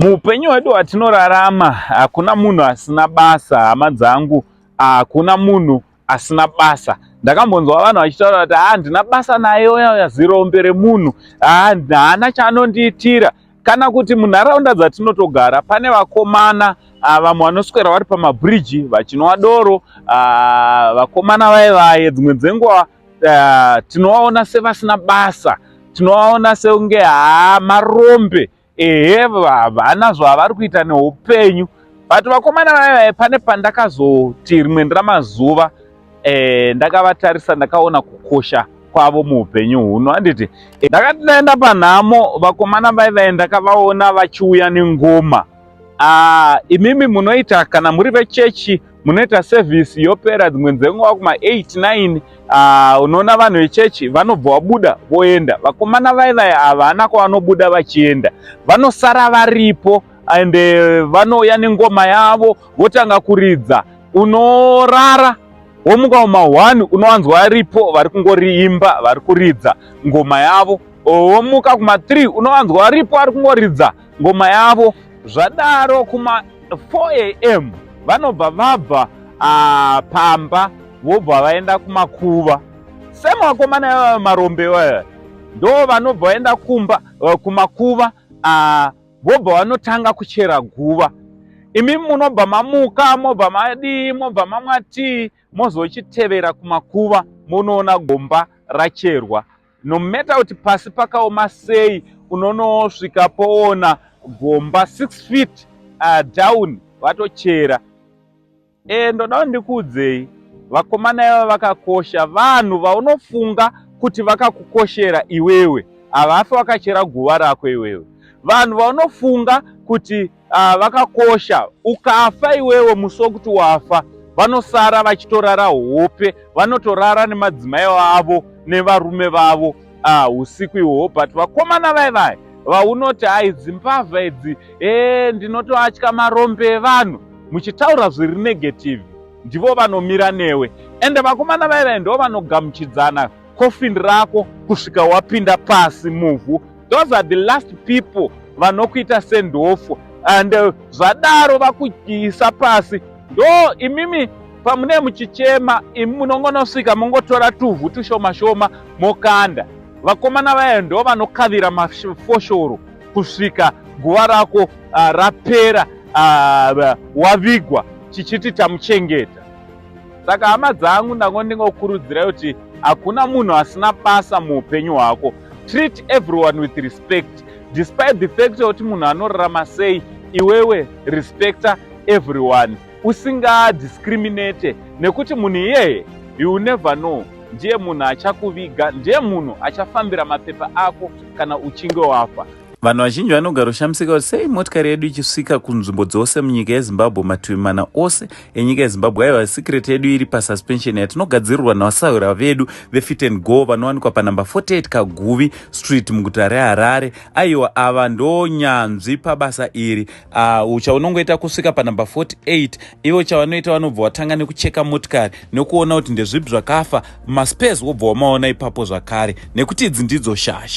Muupenyu hwedu hwatinorarama hakuna munhu asina basa, hama dzangu, hakuna munhu asina basa. Ndakambonzwa vanhu vachitaura kuti handina basa naye uya zirombe remunhu, haana chaanondiitira. Kana kuti munharaunda dzatinotogara pane vakomana vamwe vanoswera vari pamabhiriji vachinwa doro, vakomana vaye vaye dzimwe dzenguva tinovaona sevasina basa, tinovaona sekunge haa marombe, ehe, havana zvavari kuita neupenyu. But vakomana vaya vaya, pane pandakazoti rimwe ramazuva ndakavatarisa, ndakaona kukosha kwavo muupenyu huno, handiti? Ndakati ndaenda panhamo, vakomana vai vai ndakavaona vachiuya nengoma. Imimi munoita, kana muri vechechi, munoita sevhisi yopera dzimwe dzenguva kuma8 9, unoona vanhu vechechi vanobva vabuda voenda. Vakomana vai vai havana kwavanobuda vachienda, vanosara varipo ende vanouya nengoma yavo votanga kuridza. Unorara womuka kuma1, unowanzwa varipo vari kungoriimba, vari kuridza ngoma yavo. Womuka kuma3, unowanzwa varipo vari kungoridza ngoma yavo. Zvadaro kuma4 am vanobva vabva pamba, vobva vaenda kumakuva. Semakomana ivava marombe ivaya ndo vanobva vaenda kumba kumakuva, vobva vanotanga kuchera guva. Imi munobva mamuka, mobva madii, mobva mamwa tii, mozochitevera kumakuva, munoona gomba racherwa. No matter kuti pasi pakaoma sei, unonosvika poona gomba 6 feet down vatochera. Ndoda ndikuudzei, vakomana ivava vakakosha. Vanhu vaunofunga kuti vakakukoshera iwewe havafi vakachera guva rako iwewe. Vanhu vaunofunga kuti vakakosha, ukafa iwewe, musi wekuti wafa vanosara vachitorara hope, vanotorara nemadzimai avo nevarume vavo usiku ihwohwo. But vakomana vai vai vaunoti hai dzimbavha idzi, ndinotoatya, marombe evanhu, muchitaura zviri negative, ndivo vanomira newe. Ende vakomana vai vai ndo vanogamuchidzana coffin rako kusvika wapinda pasi muvhu. Those are the last people vanokuita send off. And zvadaro vakuisa pasi, ndo imimi pamune muchichema, imi munongonosvika mongotora tuvhu tushoma shoma mokanda. Vakomana vaya ndo vanokavira mafoshoro kusvika guva rako rapera, wavigwa, chichiti tamuchengeta. Saka hama dzangu, ndango ndingokurudzirai kuti hakuna munhu asina basa muupenyu hwako. Treat everyone with respect despite the fact yekuti munhu anorarama sei. Iwewe respecta everyone usingadiscriminate, nekuti munhu iyeye, you never know, ndiye munhu achakuviga, ndiye munhu achafambira mapepa ako kana uchinge wafa. Vanhu vazhinji vanogara kushamisika kuti sei motikari yedu ichisvika kunzvimbo dzose munyika yeZimbabwe, mativi mana ose enyika yeZimbabwe. Aiwa, secret yedu iri pasuspension yatinogadzirirwa navasahwira vedu veFit and Go, vanowanikwa panumber 48 Kaguvi Street muguta reHarare. Aiwa, ava ndo nyanzvi pabasa iri. Chaunongoita kusvika panumber 48, ivo chavanoita vanobva vatanga nekucheka motikari nekuona kuti ndezvipi zvakafa, maspares wobva wamaona ipapo zvakare, nekuti idzi ndidzo shasha.